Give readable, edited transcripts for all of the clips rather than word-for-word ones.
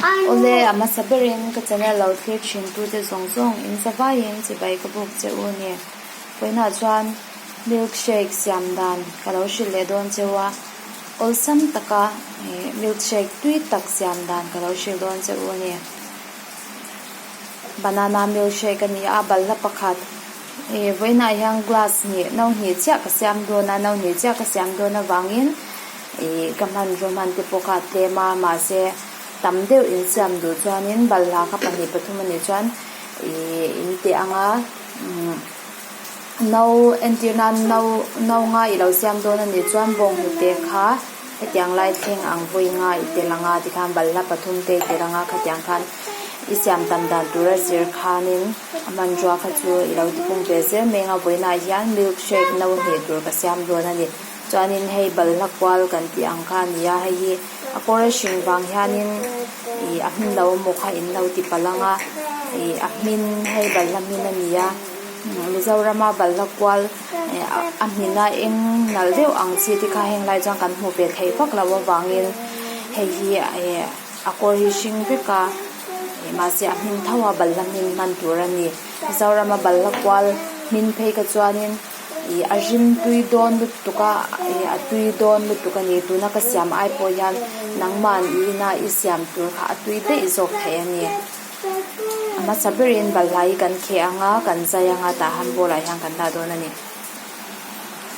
Awle, a hmasa berin ka channel lo thlir thin tute zawng zawng in zavaiin chibai ka buk che u ni. Vawiinah chuan milk shake siam dan ka lo hrilh leh dawn cheu a, awlsam taka milk shake tui tak siam dan ka lo hrilh dawn che u ni. Banana milk shake a ni a, balhla pakhat Ih vawiinah hian glass hnih no hnih chiah ka siam dawn a no hnih chiah ka siam dawn avangin ih ka hmanraw hman te pawh kha a tlem a mahse tam deuh insiam duh chuanin balhla kha pahnih pathum anih chuan ih in teh ang a umm no entir nan no no nga i lo siam dawn anih chuan bawnghnute kha hetiang lai thleng ang vawi nga i tel ang a tikhan balhla pathum te i tel ang a khatiang khan i siam tam dan tur a zir khanin. A hmanrua kha chu i lo tipung ve zel mai ang a vawiinah hian milk shake no hnih tur ka siam dawn a ni chuanin hei balhla kual kan tih ang kha a ni a hei hi a kawr a hring vang hianin ih a hmin lo emaw kha in lo ti palh ang a ih a hmin hei balhla hmin a ni a Mizorama balhla kual a hmin a eng nalh deuh ang chi te kha heng lai chuan kan hmuh ve theih vak loh avangin hei hi ih a kawr hi hring vek a. Mahse a hmin tho a balhla hmin hman tur a ni. Mizorama balhla kual hmin phei kha chuanin ih a rim tui dawn lutuk a ih a tui dawn lutuk a ni. Tuna ka siam ai pawh hian nangmah i ina i siam tur kha a tui daih zawk thei a ni. A hmasa berin balhla hi kan kheh ang a, kan zai ang a tah han bowl ah hian kan dah dawn a ni.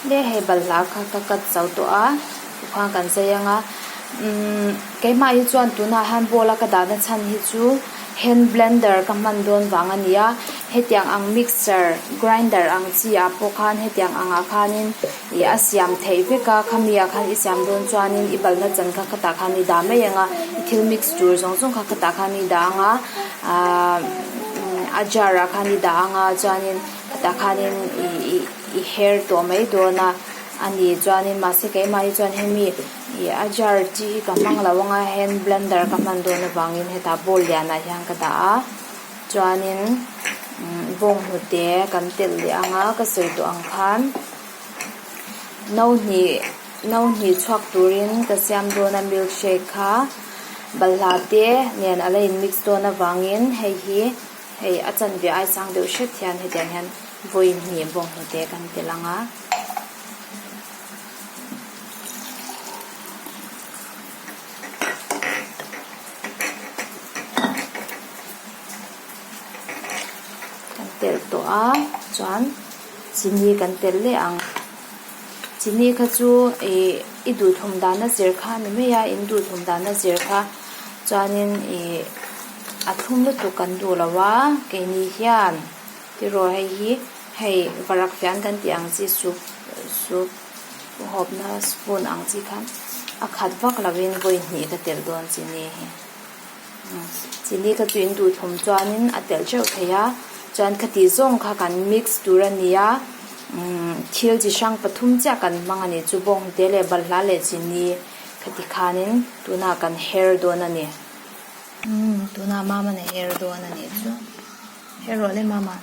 Le hei balhla kha ka cut zo tawh a tikhuan kan zai ang a umm keimah hi chuan tunah hian bowl a ka dahna chhan hi chu hand blender ka hman dawn vang a ni a hetiang ang mixer grinder ang chi ah pawh khan hetiang angah khanin ih a siam theih vek a khami ah khan i siam dawn chuanin i balhna chan kha khatah khan i dah mai ang a i thil mix tur zawng zawng kha khatah khan i dah ang a ahh a jar ah khan i dah ang a chuanin. Tah khanin ih i her tawh mai dawn a a ni chuanin mahse keimah hi chuan hemi ih a jar chi hi ka hmang lo ang a hand blender ka hman dawn avangin hetah bowl lianah hian ka dah a chuanin umm bawnghnute kan telh leh ang a ka sawi tawh ang khan no hnih no hnih chhuak turin ka siam dawn a milk shake kha balhla te nen a la in mix dawn avangin hei hi. Hei a chanve ai sang deuh hret hian hetiang hian vawi hnih bawnghnute kan ti lang a. Kan telh tawh a chuan chini kan telh leh ang. Chini kha chu ih i duhthawm dana zir kha a ni mai a in duhthawm dana zir kha chuanin ih a thlum lutuk kan duh lo a keini hian tiraw hei hi hei varak fian kan tih ang chi soup soup hawpna spoon ang chi khan a khat vak lovin vawi hnih ka telh dawn chini hi chini kha chu in duhthawm chuanin a telh teuh thei a chuan khati zawng kha kan mix tur a ni a umm thil chi hrang pathum chiah kan hmang a ni chu bawnghnute leh balhla leh chini khati khanin tunah kan her dawn a ni. Umm tunah mama na her dawn a nih chu her rawh le mama.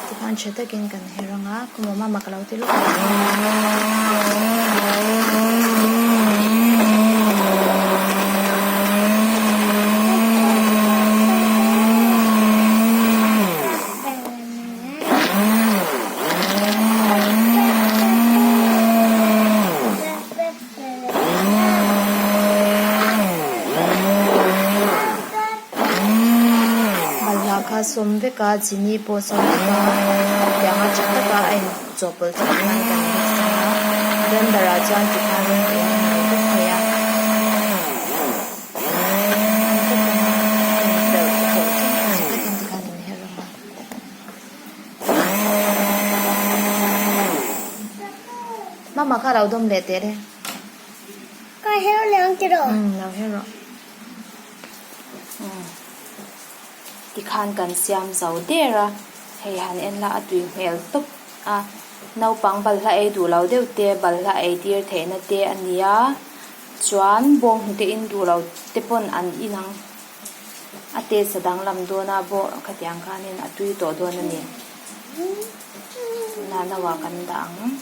Tikhan tha takin kan her ang a kawmah mama ka lo ti lawk ang. Balhla kha sawm vek a chini pawh sawm vek a tiang a tha taka a inchawhpawlh theih nan kan mix ang a blender ah chuan tikhanin a inhmel vek thei a. Mama kha lo dawm leh teh le. Ka her leh ang tiraw? Umm lo her rawh. Umm tikhan kan siam zo der a, hei han en la a tui hmel tawp a, naupang balhla ei duh lo deuh te balhla ei tir theihna te a ni a. Chuan bawnghnute in duh lo te pawn an in ang. A taste a danglam dawn a bawh khatiang khanin a tui tawh dawn a ni. Tunah no ah kan dah ang.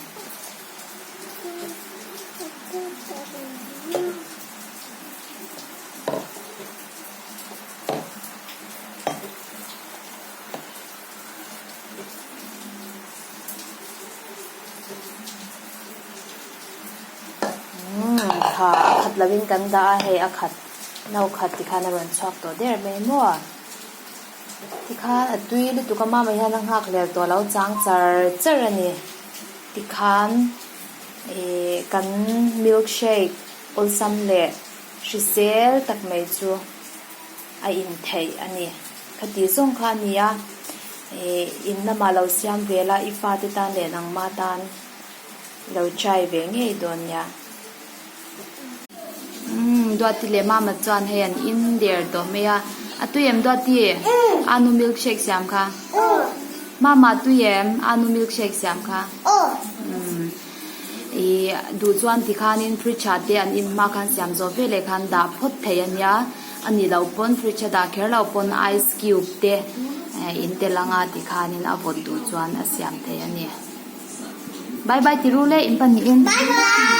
Umm kha a khat lovin kan dah a hei a khat no khat tikhan a rawn chhuak tawh der mai maw tikhan a tui lutuk a mama hian a nghak lel tawh lo chang char char a ni tikhan ihh kan milk shake awlsam leh hrisel tak mai chu a intheih a ni. Khati zawng kha a ni a, ih in lamah lo siam ve la, i fate tan leh nangmah tan lo try ve ngei dawn nia. Umm Duati leh Mama chuan hei an in der tawh mai a, a tui em Duati? Anu milkshake siam kha. Mama a tui em anu milkshake siam kha? Umm ih duh chuan tikhanin fridge ah te an in hma khan siam zawh veleh khan dah phawt thei a nia. A nih loh pawn fridge a dah kher loh pawn ice cube te in tel anga tikhanin a vawt duh chuan a siam thei a ni. Bye bye ti ru le in pahnihin. Bye bye.